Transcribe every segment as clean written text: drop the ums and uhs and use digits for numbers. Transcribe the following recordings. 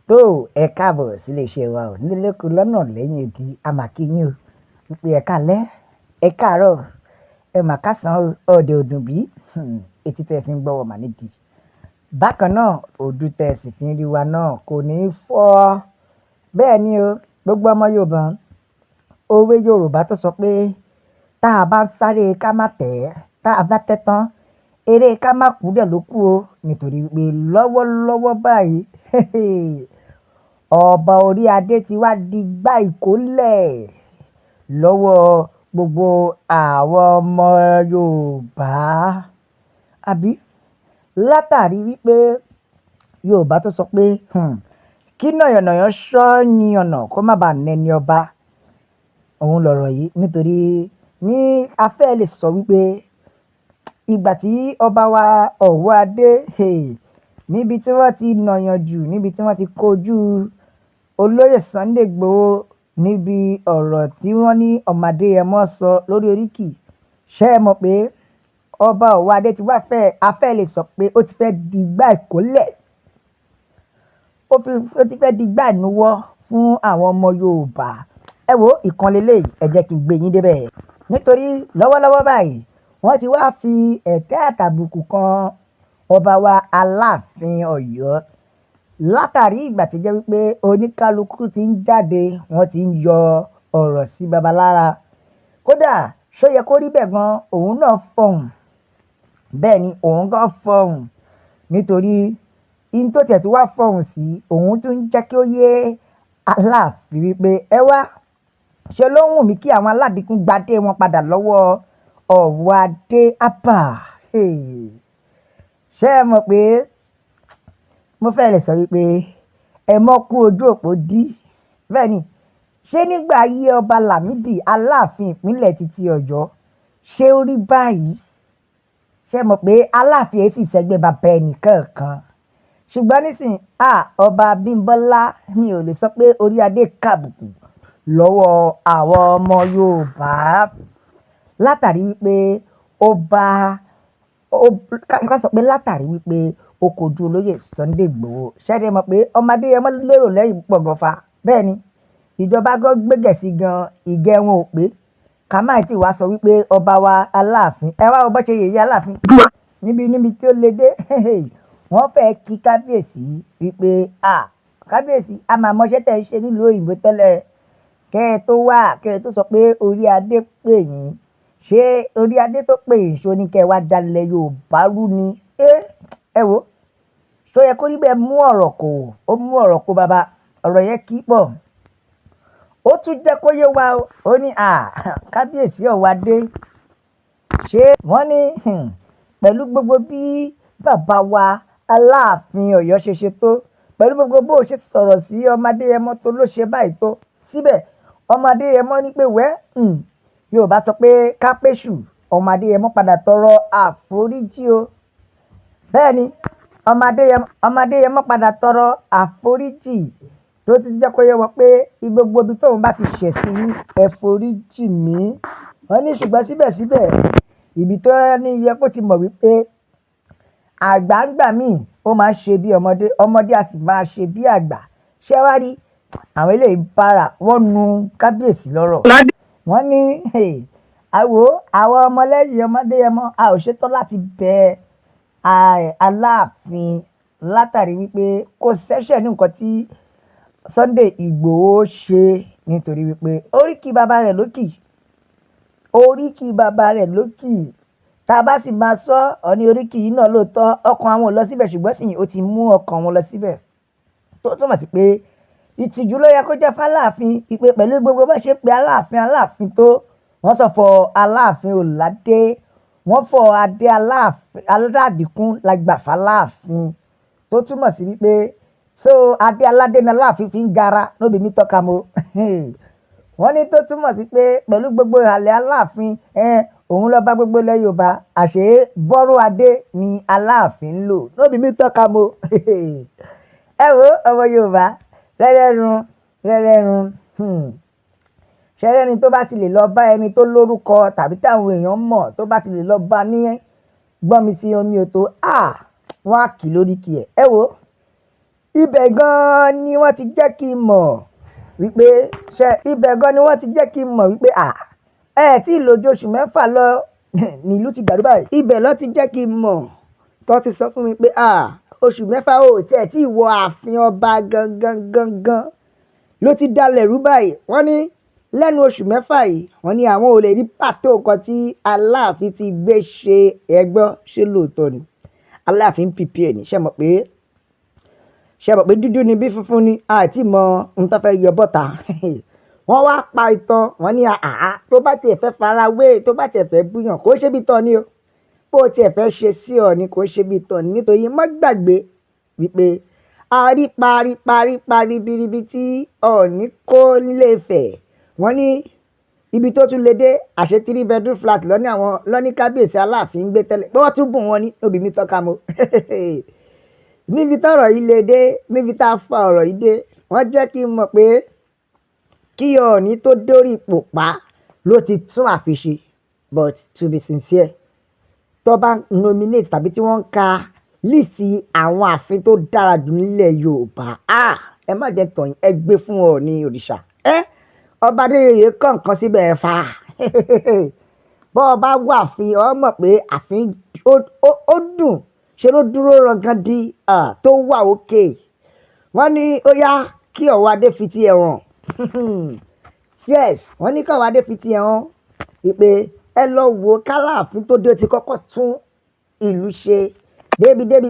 Tó ẹ káàbọ̀ sílé iṣẹ́ wa ò nílé lóko lọ́nà lẹ́yìn odi, a máa kí yín o. Wípé ẹ káalẹ́, ẹ káàárọ̀, ẹ mà káàsán o, ọ̀dẹ̀ ò dùn bí, etí tẹ fi ń gbọ́ wa mà nídìí. Bákan náà, ojú tẹ sì fi ń rí wa náà kò ní fọ́. Bẹ́ẹ̀ ni o, gbogbo ọmọ Yorùbá, òwe Yorùbá tó sọ pé tá a bá ń sáré ká má tẹ̀, tá a bá tẹ́ tán, eré ká má kú dẹ̀ ló kù o. Nítorí pé lọ́wọ́lọ́wọ́ báyìí, ọba orí adé ti wá di gbá ìkólẹ̀ lọ́wọ́ gbogbo àwọn ọmọ Yorùbá. Àbí látàrí wípé Yorùbá tó sọ pé kí nàyànnàyàn ṣọ́ ní ọ̀nà kó má ba à nẹni ọba. Òun lọ̀rọ̀ yìí nítorí ní a fẹ́ lè sọ wípé ìgbà tí ọba wa Ọ̀wọ́adé, níbi tí wọ́n ti nàyàn jù, níbi tí wọ́n ti kojú olóyè Sunday Igboho níbi ọ̀rọ̀ tí wọ́n ní ọmọ Adéyẹmọ sọ lórí oríkì. Ṣé ẹ mọ̀ pé ọba Ọ̀wọ́adé ti wá fẹ́, a fẹ́ lè sọ pé ó ti fẹ́ di gbá ìkólẹ̀. Ó ti fẹ́ di gbá ìnuwọ́ fún àwọn ọmọ Yorùbá. Ẹ wo ìkan lélẹ́yìí, ẹ jẹ́ kí n gbé yín débẹ̀. Nítorí lọ́wọ́lọ́wọ́ báyìí, wọ́n ti wá fi ẹ̀tẹ́ àtàbùkù kan ọba wa Aláàfin Ọ̀yọ́. Látàrí ìgbà tí jẹ́ wípé oníkálukú ti ń jáde, wọ́n ti ń yọ ọ̀rọ̀ sí baba lára. Kódà ṣó yẹ kó rí bẹ́ẹ̀ gan, òun náà fọhùn. Bẹ́ẹ̀ ni òun gan fọhùn. Nítorí in tó tiẹ̀ tí wá fọhùn sí, òun tún ń jẹ́ kí ó yé Aláàfin wípé ẹ wá, ṣe ló wù mí kí àwọn aládìkún gbadé wọn padà lọ́wọ́ Ọ̀wọ́adé Abba. Ṣé ẹ mọ̀ pé mo fẹ́ lè sọ wípé ẹ mọ́ kú ojú òpó dí. Bẹ́ẹ̀ ni, ṣé nígbà ayé ọba Lámídì Aláàfin ìpínlẹ̀ titi Ọ̀yọ́, ṣé ó rí báyìí? Ṣé ẹ mọ̀ pé Aláàfin èsì sẹ́gbẹ́ bàbá ẹnì kankan? Ṣùgbọ́n nísìnyí, ọba Abímbọ́lá mi ò lè sọ pé orí adé kàbùkù lọ́wọ́ àwọn ọmọ Yorùbá. Látàrí wípé ó bá, ó ká sọ pé látàrí wípé ó kojú olóyè Sunday Igboho. Ṣé ẹ mọ̀ pé ọmọ Adéyẹmọ lérò lẹ́yìn púpọ̀ gan fa? Bẹ́ẹ̀ ni, ìjọba gan gbégẹ̀ sí gan, ìgẹ̀ wọn ò pé. Ká má tí wá sọ wípé ọba wa Aláàfin, ẹ wá wo bó ṣe yèyé Aláàfin. Níbi tí ó le dé, wọ́n fẹ́ kí kábíyèsí wípé kábíyèsí, a máa mọṣẹ́ tẹ̀ ń ṣe nílùú òyìnbó tẹ́lẹ̀. Kẹ́ ẹ tó wá, kẹ́ ẹ tó sọ pé orí adé pè yín. Ṣé orí adé tó pè yín ṣó ní kí ẹ wá dalẹ̀ Yorùbá rú ni? Ẹ wo, ṣó yẹ kó rí bẹ́ẹ̀ mú ọ̀rọ̀ kò, ó mú ọ̀rọ̀ kó baba. Ọ̀rọ̀ yẹn kì í pọ̀. Ó tún jẹ́ kó yé wa o. Ó ní kábíyèsí Ọ̀wọ́adé. Ṣé wọ́n ní pẹ̀lú gbogbo bí bàbá wa Aláàfin Ọ̀yọ́ ṣe ṣe tó, pẹ̀lú gbogbo bó ṣe sọ̀rọ̀ sí ọmọ Adéyẹmọ tó ló ṣe báyìí tó. Síbẹ̀ ọmọ Adéyẹmọ ní pé wẹ́, Yorùbá sọ pé ká péṣù, ọmọ Adéyẹmọ padà tọrọ àforíjì o. Bẹ́ẹ̀ ni, ọmọ Adéyẹmọ padà tọrọ àforíjì tó ti jẹ́ kó yé wọn pé gbogbo ibi tóun bá ti ṣẹ̀ sí yín, ẹ foríjì mí. Wọ́n ní ṣùgbọ́n síbẹ̀síbẹ̀, ibi tó ní yẹ kó ti mọ̀ wípé àgbà ń gbà mí, ó máa ń ṣe bí ọmọdé, ọmọdé a sì máa ṣe bí àgbà. Ṣé wá rí àwọn eléyìí bára wọ́n nu kábíyèsí lọ́rọ̀. Wọ́n ní àwo àwọn ọmọlẹ́yìn ọmọ Adéyẹmọ a ò ṣetán láti bẹ Aláàfin látàrí wípé kò ṣẹ̀ṣẹ̀ ní nǹkan tí Sunday Igboho ṣe nítorí wípé oríkì bàbá rẹ̀ lókì, oríkì bàbá rẹ̀ lókì. Tá a bá sì máa sọ ọ́ ní oríkì yìí náà lóòótọ́, ọkàn àwọn ò lọ síbẹ̀ ṣùgbọ́n sì ó ti mú ọkàn wọn lọ síbẹ̀. Tó túmọ̀ sí pé ìtìjú ló yẹ kó jẹ́ fáláàfin ìpè pẹ̀lú gbogbo bó ṣe pé Aláàfin Aláàfin tó. Wọ́n sọ fọ Aláàfin Ọ̀ládé, wọ́n fọ adé Aláàfin aládìkún lágbà fáláàfin. Tó túmọ̀ sí wípé so adé aládé ni Aláàfin fi ń gara, no be me talk am o. Wọ́n ní tó túmọ̀ sí pé pẹ̀lú gbogbo ìhàlẹ̀ Aláàfin, òun ló bá gbogbo ilẹ̀ Yorùbá, àṣé bọ́rọ̀ adé ni Aláàfin ń lò, no be me talk am o. Ẹ wo ọmọ Yorùbá, rẹ́rẹ́run rẹ́rẹ́run. Ṣẹ́rẹ́ni tó bá ti lè lọ bá ẹni tó lórúkọ tàbí táwọn èèyàn mọ̀ tó bá ti lè lọ bá ní gbọ́nmi sí omi òtó, wọ́n á kì lórí kì ẹ̀. Ẹ wo Ibẹ̀ gan-an ni wọ́n ti jẹ́ kí n mọ̀ wípé ṣe ibẹ̀ gan-an ni wọ́n ti jẹ́ kí n mọ̀ wípé à ẹ tí ì lò ju oṣù 6 lọ nílùú ti dàrú báyìí. Ibẹ̀ ló ti jẹ́ kí n mọ̀ tó ti sọ fún mi pé à oṣù 6 ò tiẹ̀ tí ì wọ ààfin ọba gangan gangan ló ti dalẹ̀ rú báyìí. Wọ́n ní lẹ́nu oṣù 6 yìí, wọ́n ní àwọn ò lè rí pàtó nǹkan tí Aláàfin ti gbé ṣe. Ẹ gbọ́, ṣé lóòótọ́ ni Aláàfin prepare ní? Ṣé mọ̀ pé dúdú ni bí funfun ni, àti mọ ohun tó fẹ́ yọ bọ́ta. Wọ́n wá pa ìtàn, wọ́n ní àá tó bá tiẹ̀ fẹ́ fara wé, tó bá tiẹ̀ fẹ́ búyàn, kó ṣe bí tọ́ ni o, bó tiẹ̀ fẹ́ ṣe sí ọ ni, kò ṣe bí tọ́ ni. Nítorí má gbàgbé wípé a rí parí parí parí ribiribi tí Ọọ̀ni kó nílé Ifẹ̀. Wọ́n ní ibi tó tún lè dé, àṣẹ three bedroom flat lọ́ní àwọn lọ́ní kábíyèsí Aláàfin ń gbé tẹ́lẹ̀, pé wọ́n tún bùn wọn ní òbí mi tọ́ka mo. Níbi tọ́rọ̀ yìí lè dé, níbi tá a fa ọ̀rọ̀ yìí dé, wọ́n jẹ́ kí n mọ̀ pé kí Ọọ̀ni tó dórí ipò pa ló ti tún ààfin ṣe. But to be sincere, tó bá nominate tàbí tí wọ́n ń ka list àwọn ààfin tó dára jù nílẹ̀ Yorùbá, ah, ẹ má jẹ́ tàn yín, ẹ gbé fún Ọọ̀ni òrìṣà. Ẹ ọba Adéyẹyè kọ́ nǹkan síbẹ̀ ẹ fà. Bọ́ ọ bá wà ààfin, ọ mọ̀ pé ààfin ó dùn ṣe ló dúró rangandi tó wà òkè. Wọ́n ní ó yá kí Ọ̀wọ́adé fi ti ẹ̀ hàn. Yes, wọ́n ní kí Ọ̀wọ́adé fi ti ẹ̀ hàn wípé ẹ lọ wo k'Aláàfin tó dé, ó ti kọ́kọ́ tún ìlú ṣe débi-débi.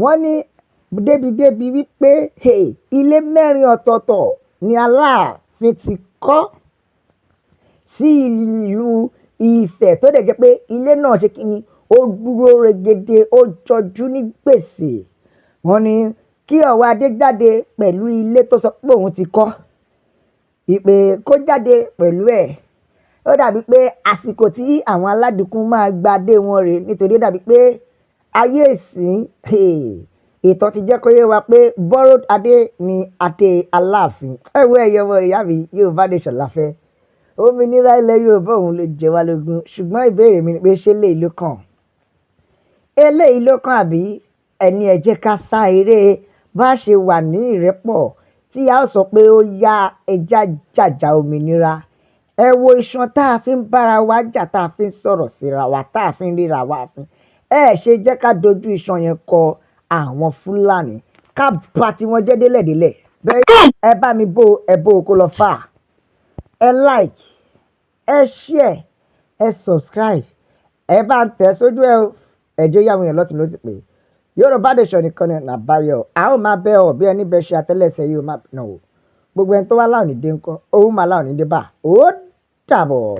Wọ́n ní débi-débi wípé ilé mẹ́rin ọ̀tọ̀ọ̀tọ̀ ni Aláàfin ti kọ́ sí ìlú Ifẹ̀, tó dẹ̀ jẹ́ pé ilé náà ṣe kí ni, ó dúró regede, ó jọjú ní gbèsè. Wọ́n ní kí Ọ̀wọ́adé jáde pẹ̀lú ilé tó sọ pé òun ti kọ́, ìpè kó jáde pẹ̀lú ẹ̀. Ó dàbí pé àsìkò tí àwọn aládìkún máa gbadé wọn rèé, nítorí ó dàbí pé ayé ìsín, ìtàn ti jẹ́ kó yé wa pé borrowed adé ni adé Aláàfin. Ẹ wo, ẹ̀yin ọmọ ìyá mi, Yorùbá Nation la fẹ́. Òmìnira ilẹ̀ Yorùbá òun ló jẹ wá lógún. Ṣùgbọ́n ìbéèrè mi ni pé, ṣé eléyìí ló kàn? Eléyìí ló kàn, àbí ẹni ẹ jẹ́ ká sá eré bá ṣe wà ní ìrẹ́pọ̀ tí a ó sọ pé ó yá, ẹja jàjà òmìnira? Ẹ wo iṣan tá a fi ń bára wa jà, tá a fi ń sọ̀rọ̀ síra wa, tá a fi ń ríra wa fín. Ẹ ṣe jẹ́ ká dojú iṣan yẹn kọ àwọn Fúlàní, ká bà tiwọn jẹ́ délẹ̀délẹ̀. Bẹ́ẹ̀ ẹ bá mi bó ẹ bó kó lọ fà. Ẹ like, ẹ share, ẹ subscribe, ẹ bá ń tẹ̀ sójú ẹ o. Ẹ jẹ́ ó yá àwọn èèyàn lọ́tùn lósì pé Yorùbá Nation nìkan ni ọ̀nà àbáyọ. A ó máa bẹ́ ọ bí ẹni bẹ́ ṣe àtẹ́lẹsẹ̀ yìí ó máa nà ó. Gbogbo ẹni tó wá láòní dé ńkọ́, òun máa láòní dé bá. Ó dàbọ̀.